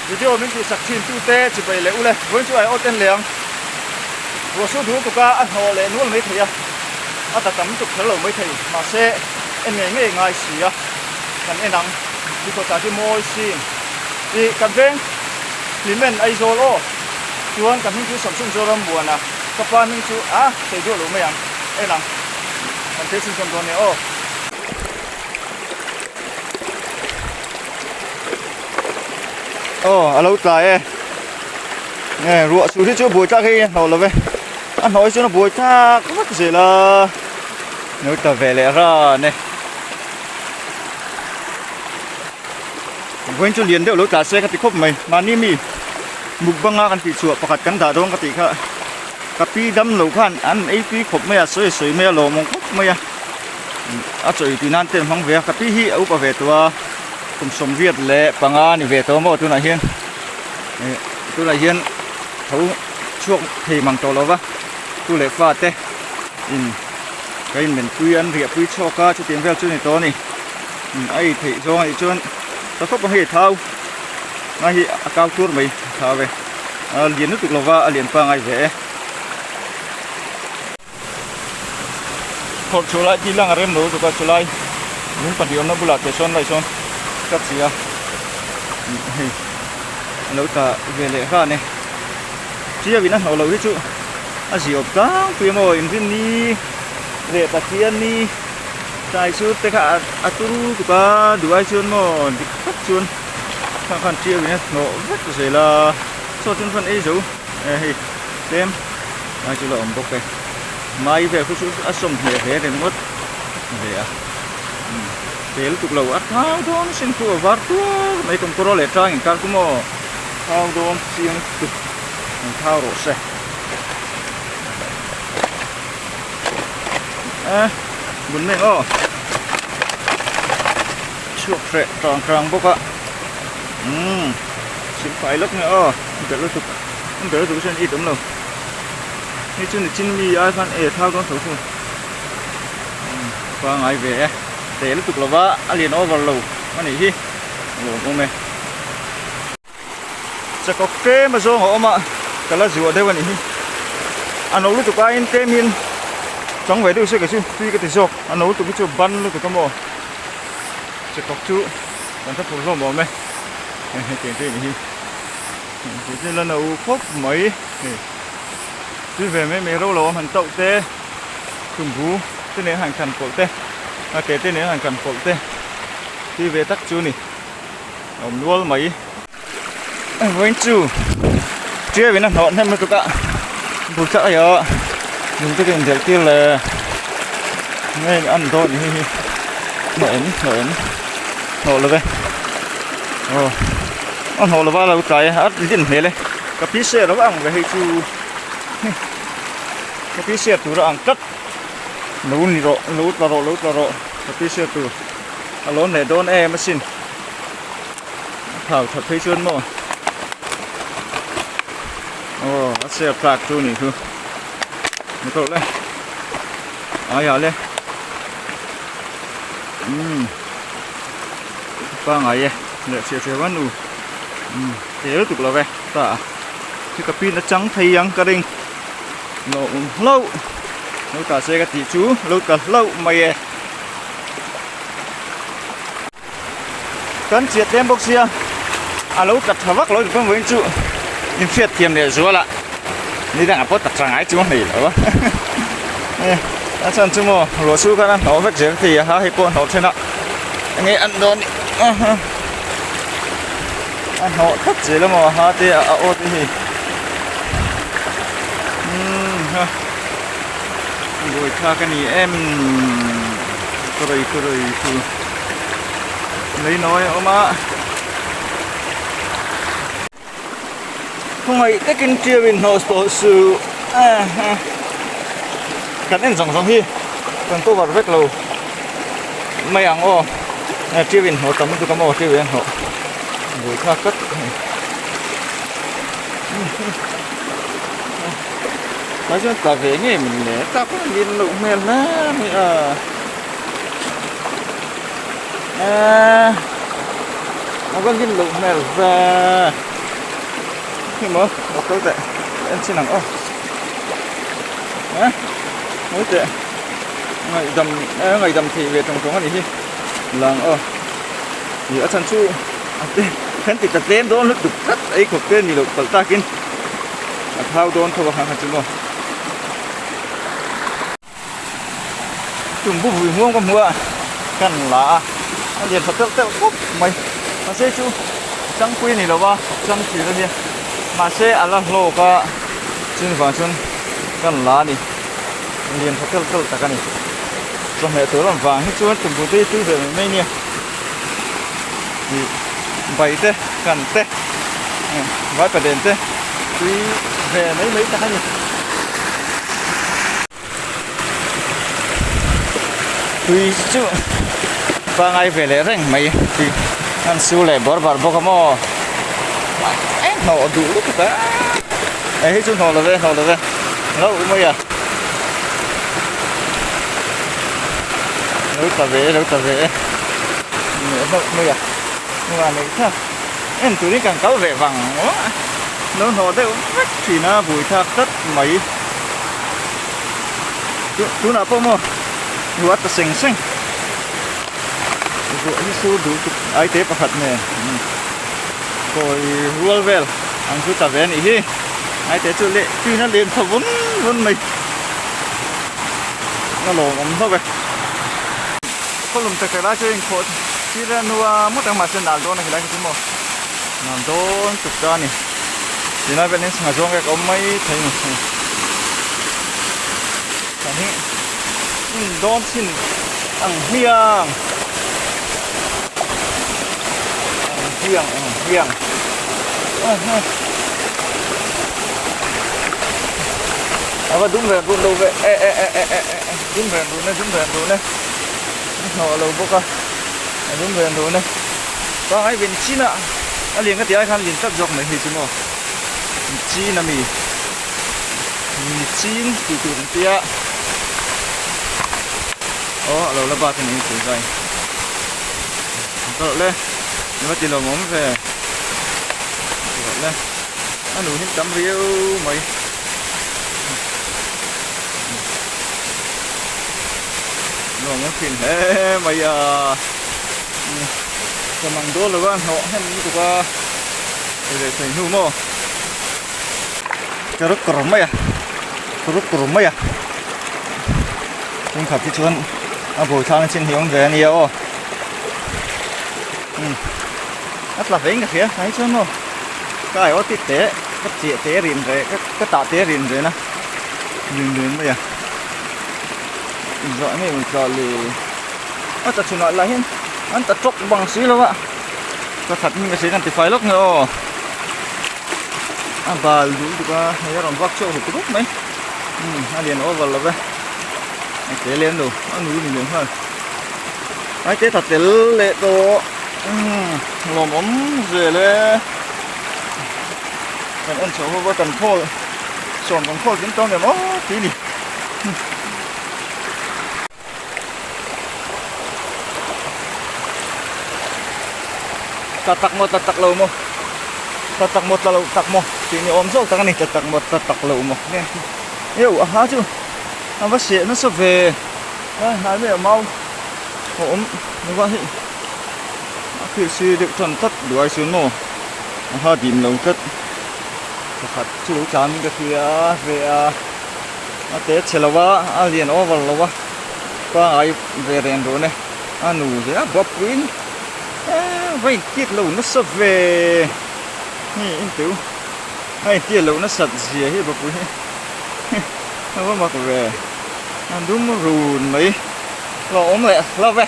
Video min tihsak thin tute chibai leh ule vawiin chu ai awt en leh ang. Ruah su dul tuka a hnawh leh nual mai thei a, a ta tam lutuk kher lo mai thei. Mahse en ngei ngei ngai si a, kan en ang. Tuikhawhchah hi mawi sin. Ih kan veng Hlimen Aizawl aw. Chuan ka hming chu Samson Zoram Muana, ka pa hming chu a sawi duah lo mai ang. En ang. Kan thil chhunchawm dawn nia aw. Aw a lo tlai e nge ruah sur hi chu buai tlak hi a hnawh lo ve a hnawh hi chuan a buai tlak vek zel a lo tla ve leh ran e vawiin chu lian deuh lo tla se ka ti khawp mai mahni mi mukbang a kan tih chhuah pakhat kan dah dawn ka tih kha ka pi dam lo khan an ei tui khawp mai a sawi sawi mai a lawmawm khawp mai a. A chaw tui nan te an hmang ve a ka pi hi a upa ve tawh a kum 75 a ni ve tawh maw tunah hian ih tunah hian tho chhuak thei mang tawh lo va tu leh fa te in ka in men pui an riah pui chhuak a chutiang vel chu a ni tawh a ni a ei theih zawng a nih chuan tha khawp ang hei a thau ngai hi a kau tur mai a thau e a lian lutuk lo va a lian pangai ve e. Phawrh chhuah lai tih lang a rem lo lutuk a chulai lung pahnih awmna bulah te sawn lai sawn ka chi a hei a lo tla ve leh hran e chiau in a hnawh loh hi chu a ziawp tlangpui a maw inrinni leh Pathianni tlai chu te kha a turu tuk a duh ai chuan maw dik tak chuan khang khan chiau in a hnawh vek zel a chaw chuan khan ei zo hei tlem. Mai chu la awm bawk e. Mai vel khu chu a sawm hneh hle ringawt ve a. Te lutuk lo a thau dawn sin khu a var tuar mai kawngkawr leh tang inkar khu maw thau dawn chiang lutuk an thau rawh se. E bun mai aw chhuak hreh tang tang bawk a umm silfai lawk nge aw ber lutuk. An ber duh chuan it awm lo. Hei chu nichin mi ai khan e thau dawn tho khu. Pangai ve e. Te lutuk lova a lian over lo a nih hi. A lawm awm e. Chakawk tlem a zawng a awm a, ka la zuah deuh a nih hi. A no lutuk aiin tlem hian chang ve deuh se kei chu tui ka ti zawk. A no lutuk hi chu ban lutuk a maw. Chakawk chu kan hre phur hlawm awm e. Hei tiang te a nih hi. Tih la no khawp mai hei tui ve mai mai ro lo a han tauh te tumbu te nen han kan pawlh te a ke te nen han kan pawlh te tui ve tak chu a ni a awm nual mai vawiin chu ṭiau in a hnawh hnem lutuk a bul thlak a ih lung te ka indelh tir le nge an dawn ni hei hi hnawh em hnawh em hnawh lo ve aw. A hnawh lova lo tlai a, a din hmel e. Ka pi share lo ang ve hei chu ka pi share tur a ang tlat. Lo ni rawh, lo tla rawh, lo tla rawh ka pi share tur a lawn leh dawn em asin. A thau that phei chuan maw. Aw a share tlak chu ni chu. Ni tawh le. Aiah le. Umm. Pangai e. Leh hriat hriat va nu umm te lutuk lo ve ta a khi ka pin a chang thei ang ka ring lo awm hlauh lo tla se ka tih chu lo tla hlauh mai e kan chiah tlem bawk sia a lo tla tha vak lo ni pawn vawiin chu inhriat thiam leh zual a ni dangah pawh tla tha ngai chu a nei lo a a chhan chu maw ruah chu khan a hnawh vek zel thei a ha hei pawh a hnawh then a. Enge an dawn a hnawh tlat zel a maw a ha te a aw te hi umm ha buai thlak a ni em kawrei kawrei chu lei nawi a awm a khawngaih takin ṭiau in hnawh tawh suh kan en zawng zawng hi kan cover vek lo mai ang aw ṭiau in hnawh tam lutuk a maw ṭiau in a hnawh buai thlak tlat tlai chuan tla ve ngei min le tla pawh a nin loh hmel hle mai a a va nin loh hmel ve. Hi maw lo kal teh en chin ang aw eh ngawi teh ngaihdam eh ngaihdam theih ve tawng tawng a nih hi lang aw ih a chhan chu a te kan ti ta tlem dawn lutuk tlat ei khawp te ni loh palh takin a thau dawn tho a kha chu maw. Tumbu vui muang ka hmu a kan la a a lian tha telh telh khawp mai mahse chu changpui a ni lo va chang thir a nia mahse a la hlawk a chumi vang chuan kan la a ni lian tha telh telh tak a ni chawhmeh tur lam vang hi chuan tumbu te hi tui ve mai mai nia ih bai te kan te vaipaden te tui ve mai mai tak a ni. Tui chu pangai ve leh reng mai tui an su leh bawr bar bawk a maw eng hnawh duh lutuk a hei hi chu hnawh lo ve hnawh lo ve hlauh mai a lo ta ve lo ta ve hlauh mai a hnungah neih thlak en turin kan kal ve vang lo hnawh deuh vek thin a buaithlak tlat mai. Tunah pawh maw ruah a tla seng seng ruah hi sur duh tuk ai te pakhat nen kawi rual vel ang chu tla ve a nih hi ai te chu leh tuina len tha vawn vawn mai a lawm awm hlauh e khawlum tak tak lai chu inkhawh tir a nua ngawt ang mahse nal dawn a helai hi chu maw nal dawn tuk ta a ni. Tunlai vel hian sangha zawng ka awm mai thei a ni. Kan hi in dawn chhin ang hmiang ang hmiang ang hmiang a va dum ren run lo ve e e e e e e dum ren run e dum ren run e a hnawh lo bawk a a dum ren run e pangai ve ni chin a. A lian ka tih ai khan lian tlat zawk mai hi chu maw mi chin a mi mi chin tih tur an tia aw a lo la bat a ni tih zai tawrh le ni va ti lawm awm ve tawrh le a nu hi tam riau mai nuam awm thin hle mai a. Ka mang dawn lo a hnawh hnem lutuk a hei leh thei hnu maw ka rawt kawr mai a ka rawt kawr mai a thenkhat hi chuan a bawi thlangna chin hi a awm ve a nia aw umm a tla ve in ka hria tlai chuan maw ka aiawh tit teh ka chiah teh rin reh ka tah teh rin ren a rin ren mai a zawh nge tla le. A ta chhunah lah hian an ta tawk bang si lo a ka khat hming ka hria kan ti fai lawk nge aw a bal duh lutuk a hei a rawn vak chhuak ruk ruk mai umm a lian over lo ve a te lem lo a nu ni leh nghal ai te tha tel leh tawh umm lawmawm zel e kan en chhoh ho va kan khawl sawm kan khawl kim tawng em aw tih a ni. Tla tak maw tla tak lo maw tla tak maw tla lo tak maw tih ni awm zawk tak a ni tla tak maw tla tak lo maw eu a ha chu a va seh nasa ve a hnai mai ah mau a awm lo a hei a thil si deuh tan tlat duai chuan maw a ha dim lo tlat pakhat chu lo tlan in ka hria ve a. A te chhe lo a, a lian over lo a, pangai ve reng dawn e, a nu hle a buapuiin eee va intiat lo nasa ve hei inteu a intiat loh nasat zia hi buapui hi a va mak ve a dum run mai hlauhawm leh hlauh ve.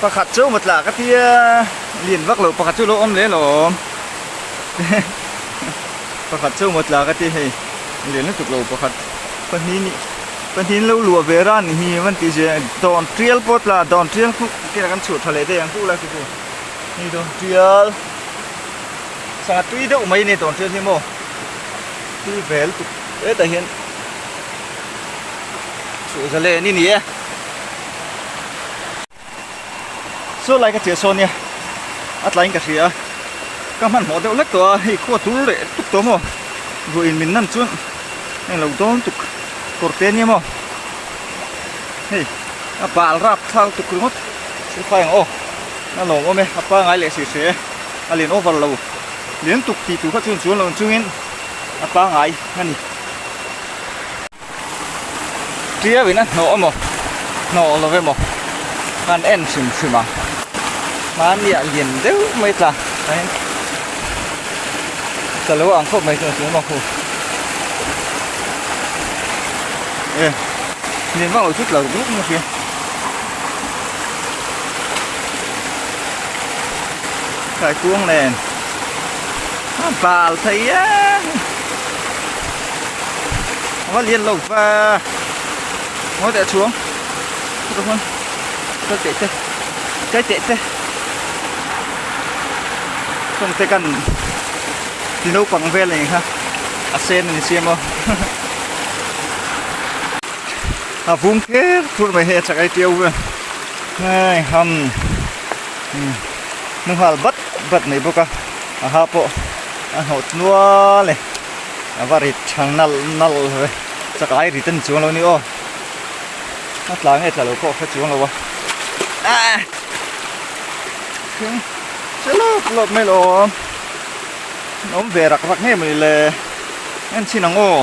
Pakhat chu maw tla ka tia lian vak lo pakhat chu lo awm leh lawm pakhat chu maw tla ka tia hei lian lutuk lo pakhat pahnih nih pahnih an lo luah ve ran ni hi van tih zia dawn tial pawh tla dawn tial khu kela kan chhuah tha leh daih ang kuk lai khu hei dawn tial sangha tui deuh mai a ni dawn tial hi maw tui ve lutuk hetah hian chhuah zalen i ni e. Saw lai ka chiah sawn nia a tlaiin ka hria a. Ka hmanhmawh deuh hlek tawh a, hei khua tur leh tuk tawh maw? Ruah in min nan chuan heng lo dawn tuk kawr te ania maw? Hei a bal rap thlak tuk ringawt silfai ang aw a lawm awm e a pangai leh si hre a lian over lo lian tuk tih tur kha chuan chuan lo chungin a pangai a ni. Ṭiau in a hnawh emaw hnawh lo emaw kan en hrim hrim a hmania lian deuh mai tla ahin tla lo ang khawp mai chuan chu emaw khu e lian vak lo chu tla ruk ruk mai hria kaikuang nen a bal thei e. A va lian lo va ngawi teh chhuang chutah chuan kal teh te kai teh te chung te kan ti naupang vel a nih kha a sen a ni si emaw a vum kher thur mai hei a chak ai tiau vel hei ham hnunghal bat bat mai bawk a a ha pawh a hnawh nual e. A va rit tha nalh nalh ve chak ai rit a ni chuang lo a ni aw a tla nge tla lo pawh a hre chuang lo a ah che lawp lawp mai lo awm awm ve rak rak nge mawni le en chhin ang aw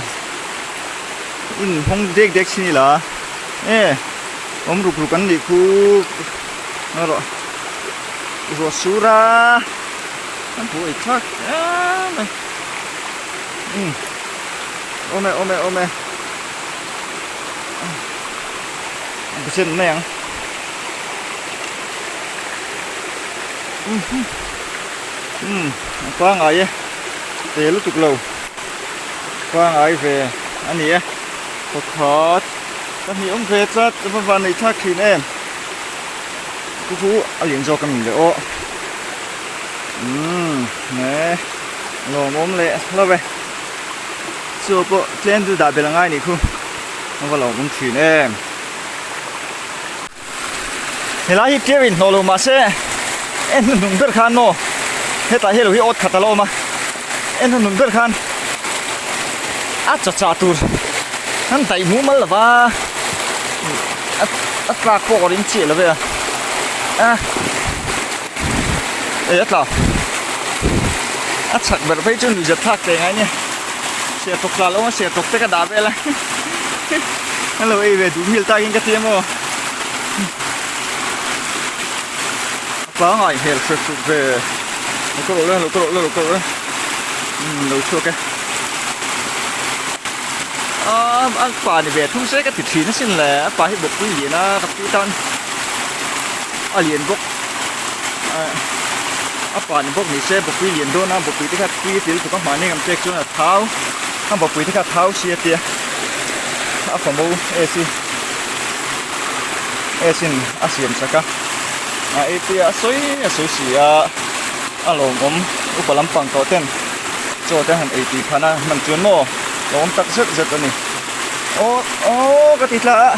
in hawng dek dek chhin ila e awm ruk ruk an nih khu erawh ruah sur a an buai thlak em mai. Umm awm e awm e awm e bisin mai ang umm a pangai e te lutuk lo pangai ve a ni e pakhat pahnih awm ve tlat a va van neih thlak thin em chu chu a lian zawk a ni le aw umm he. Lawmawm leh hlauh e. Chu pawh tlem chu dah belh a ngai nih khu. A va lawmawm thin em. Helai hi ṭiau in hnawh lo mahse en hnuhnung ber khan maw hetah hian lo hi awt khat a la awm a. En hnuhnung ber khan a cha chah tur an daih mumal lo va a tlak pawh ka ring chiah lo ve a. A. Ei a tla a chhak ber phei chu nuihzat thlak teh ngai nia sia tawk tla lo a sia tawk te ka dah vel a an lo ei ve duh hmel takin ka ti emaw a pangai hmel hret hrut ve lo ka rawh le lo ka rawh le lo ka rawh le umm lo chhuak e aaa a pa ni ve thung se ka ti thin asin le a pa hi bawkpui lian a ka pu tan a lian bawk a pa ni bawk ni se bawkpui lian dawn a bawkpui te kha tui a ti lutuk a mahni ang pek chuan a thau a bawkpui te kha a thau si a tia a famo AC AC in a siam chak a a ei pui a a sawi a sawi si a a lawmawm upa lampang tawh ten chaw te han ei tui phan a hman chuan maw lawmawm tak zet zet a ni aw aw ka ti tla a.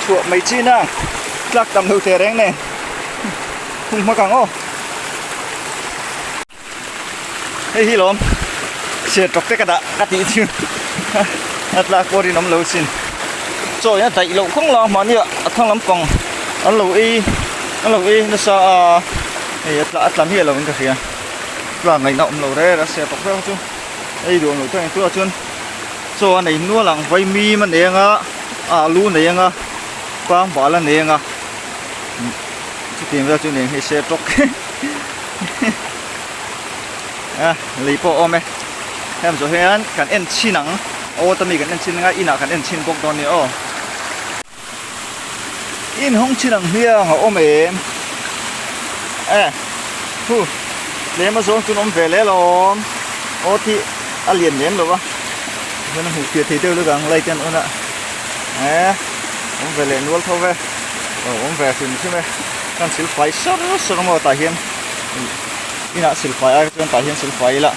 Chhuah mai chin a tlak tam lo teh reng nen hung hmak ang aw hei hi lawm chhiar tawk te ka dah ka tih chu a tlak pawh rinawm lo sin chaw in a daih loh khawng la mahni ah a thang lampang an lo ei an lo ei nasa a hei a tla a tla miah lo in ka hria tlak ngaihna awm lo reng a chhiar tawk reng chu. Ei duh ang loh chuan engtuah chuan chaw a nei nual ang vaimim a nei anga alu a nei anga pangbal a nei anga chutiang vel chu nen hei se tawk a lei pawh a awm e heng zawh hian kan en chhin ang awt ami kan en chhin anga inah kan en chhin bawk dawn nia aw. In hawng chin ang hmiang a awm em? Eh, hu, tlem a zawng chuan awm ve leh alawm. Aw tih a lian lem lo va, tichuan a hmuh fiah thei deuh lek ang light an on a. Eh, awm ve leh nual tho ve, aw awm ve hrim hrim e. Kan silfai sar sar maw tah hian inah silfai ai chuan tah hian silfai ila.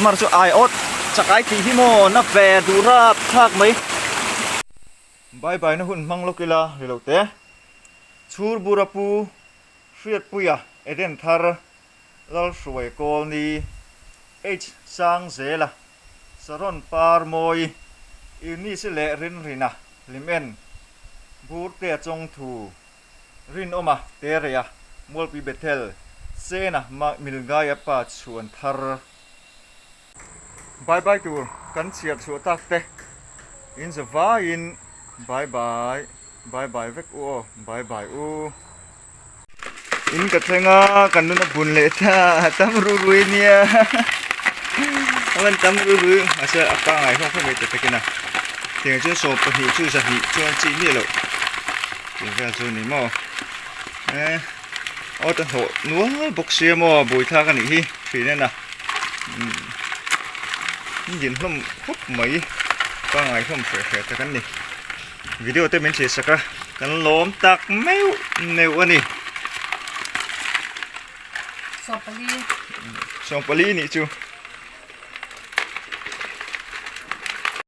Mar chu ai awt chakai tih hi maw na ve duh rap thlak mai. Bye bye na hun hmang lawk ila ri lo te. Chhur bur a pu. Hriatpuia Eden Thar Lalhruai Kawlni H Sangzela Saron Par Mawi Eunice leh Rinrina Hlimen Burtea Chawngthu Rinawma Terea Mualpui Bethel Sena Milgaia Pa Chhuan Thar. Bye bye tur kan chhiar chhuah tak te in za vaiin bye bye bye bye vek u aw bye bye u. In ka thleng a kan nun a bun leh ta tam ru rui nia a van tam ru rui mahse a pangai hlawm khawp mai ta takin a tiang chuan 12 chu 200 chuan chi miah loh tih vel chu ni maw eh aw ta hlawh nual bawk sia maw buaithlak a nih hi thin en a umm din hlawm khawp mai pangai hlawm hreh hreh tak an ni. Video te min thlir sak a, kan lawm tak meuh meuh a ni. Sawmpali. Sawmpali nih chu.